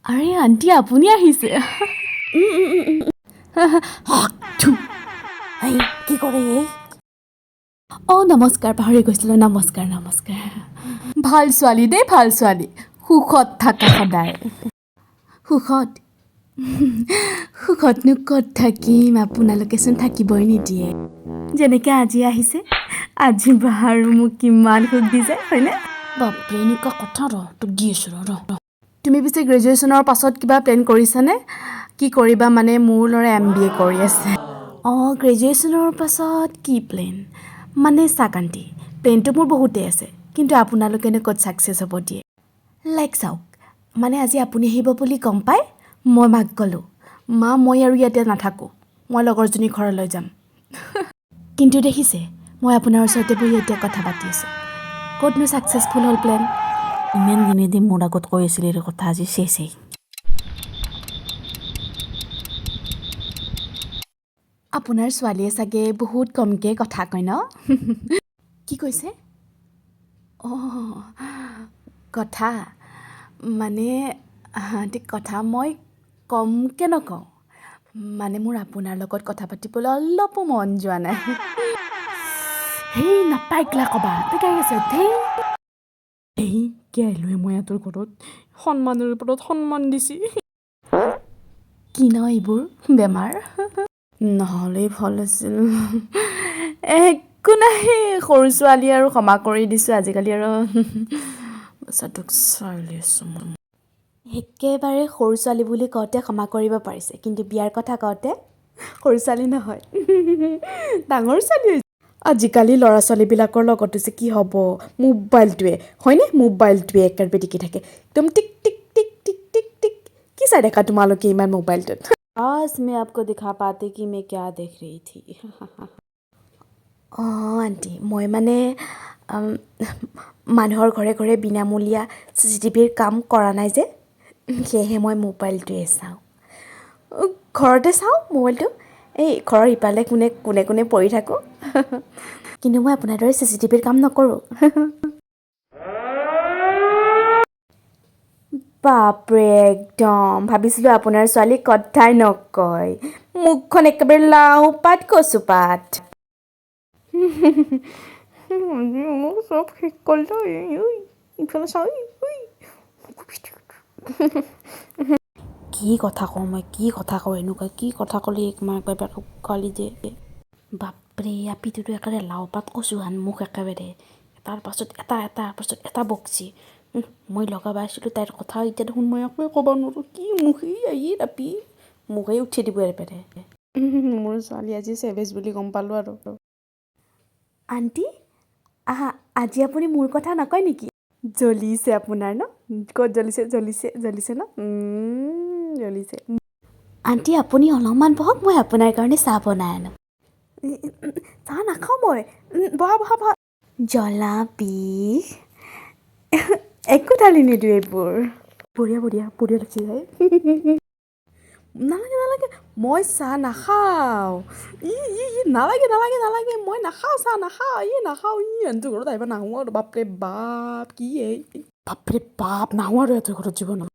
আৰে আণ্টি, আপুনি আহিছে? এই, কি কৰে এই? অঁ, নমস্কাৰ, পাহৰি গৈছিলোঁ। নমস্কাৰ, নমস্কাৰ। ভাল ছোৱালী দেই, ভাল ছোৱালী। সুখত থাকা সদায়। সুখত? সুখতনো ক'ত থাকিম, আপোনালোকেচোন থাকিবই নিদিয়ে। যেনেকৈ আজি আহিছে, আজি বাৰু মোক কিমান সুখ দিছে, হয়নে? বাপৰে, এনেকুৱা কথা। ৰ, তোক দি আছোঁ, ৰ, ৰ, ৰ। তুমি পিছে গ্ৰেজুৱেশ্যনৰ পাছত কিবা প্লেন কৰিছানে? কি কৰিবা? মানে মোৰ ল'ৰা এমবিএ কৰি আছে। অঁ, গ্ৰেজুৱেশ্যনৰ পাছত কি প্লেন মানে, চাওক আণ্টি, প্লেনটো মোৰ বহুতেই আছে, কিন্তু আপোনালোকেনো ক'ত ছাকচেছ হ'ব দিয়ে? লাইক চাওক, মানে আজি আপুনি আহিব বুলি গম পাই মই মাক ক'লোঁ, মা, মই আৰু ইয়াতে নাথাকোঁ, মই লগৰজনীৰ ঘৰলৈ যাম। কিন্তু দেখিছে, মই আপোনাৰ ওচৰতে বহি এতিয়া কথা পাতি আছোঁ। ক'তনো ছাকচেছফুল হ'ল প্লেন? ইমান দিনেদি মোৰ আগত কৈ আছিলি এই কথা, আজি চেচেই। আপোনাৰ ছোৱালীয়ে চাগে বহুত কমকৈ কথা কয় ন? কি কৈছে? অঁ, কথা মানে আণ্টি, কথা মই কমকৈ নকওঁ, মানে মোৰ আপোনাৰ লগত কথা পাতিবলৈ অলপো মন যোৱা নাই। হেই, নাপায় এইগিলা ক'বা। তই কাই আছে ধেই। এই কিয় আহিলোৱে মই ইহঁতৰ ঘৰত? সন্মানৰ ওপৰত সন্মান দিছি। কি ন এইবোৰ বেমাৰ নহ'লেই ভাল আছিল। একো নাই, সৰু ছোৱালী আৰু, ক্ষমা কৰি দিছোঁ। আজিকালি আৰু বাচ্ছাটোক চাই লৈছোঁ মই। একেবাৰে সৰু ছোৱালী বুলি কওঁতে ক্ষমা কৰিব পাৰিছে, কিন্তু বিয়াৰ কথা কওঁতে সৰু ছোৱালী নহয়, ডাঙৰ ছোৱালী হৈছে। আজিকালি ল'ৰা ছোৱালীবিলাকৰ লগতো যে কি হ'ব, মোবাইলটোৱে হয়নে? মোবাইলটোৱে একেবাৰে টিকি থাকে একদম, টিক টিক টিক টিক টিক টিক। কি চাই দেখা তোমালোকে ইমান মোবাইলটোত? काश मैं आपको दिखा पाती कि मैं क्या देख रही थी। অঁ আণ্টি, মই মানে মানুহৰ ঘৰে ঘৰে বিনামূলীয়া চিচিটিভিৰ কাম কৰা নাই যে, সেয়েহে মই মোবাইলটোৱে চাওঁ। ঘৰতে চাওঁ মোবাইলটো, এই ঘৰৰ ইফালে কোনে কোনে কোনে পৰি থাকোঁ। কিন্তু মই আপোনাৰ দৰে চিচিটিভিৰ কাম নকৰোঁ। বাপৰে, একদম ভাবিছিলোঁ আপোনাৰ ছোৱালী কথাই নকয়, মুখখন একেবাৰে লাও পাত কচু পাত। মোক চব শেষ কৰিলো। ইফালে চাওঁ। কি কথা কওঁ মই? কি কথা কওঁ? এনেকুৱা কি কথা ক'লে মাক বাপেকক গালি দিয়ে? বাপৰে, আপিটোতো একেবাৰে লাও পাত কচু হান মুখ একেবাৰে। এটাৰ পাছত এটা, এটাৰ পাছত এটা বকছি। মই লগাব আছিলোঁ তাইৰ কথা, এতিয়া দেখোন মই একোৱে ক'ব নোৱাৰোঁ। কি মুখ এই আপি, মোকেই উঠি দিব একেবাৰে। মোৰ ছোৱালী আজি চেভেজ বুলি গম পালোঁ আৰু। আণ্টি, আহা, আজি আপুনি মোৰ কথা নকয় নেকি? জ্বলিছে আপোনাৰ ন? ক'ত জ্বলিছে? জ্বলিছে, জ্বলিছে ন? জ্বলিছে। আণ্টি, আপুনি অলপমান বহক, মই আপোনাৰ কাৰণে চাহ বনাই আনো। চাহ নাখাওঁ মই। বহা, বহা, বহা। জ্বলা বিষ একো ঢালি নিদিওঁ এইবোৰ। বঢ়িয়া, বঢ়িয়া, বঢ়িয়া লাগছে যাই। নালাগে, নালাগে, মই চাহ নাখাওঁ। ই ই ই, নালাগে, নালাগে, নালাগে, মই নাখাওঁ, চাহ নাখাওঁ। ই নাখাওঁ। ই এহঁতৰ ঘৰত আহিব নাহোঁ আৰু। বাপৰে বাপ, কি এই? বাপৰে বাপ, নাহোঁ আৰু ইহঁতৰ ঘৰত জীৱনত।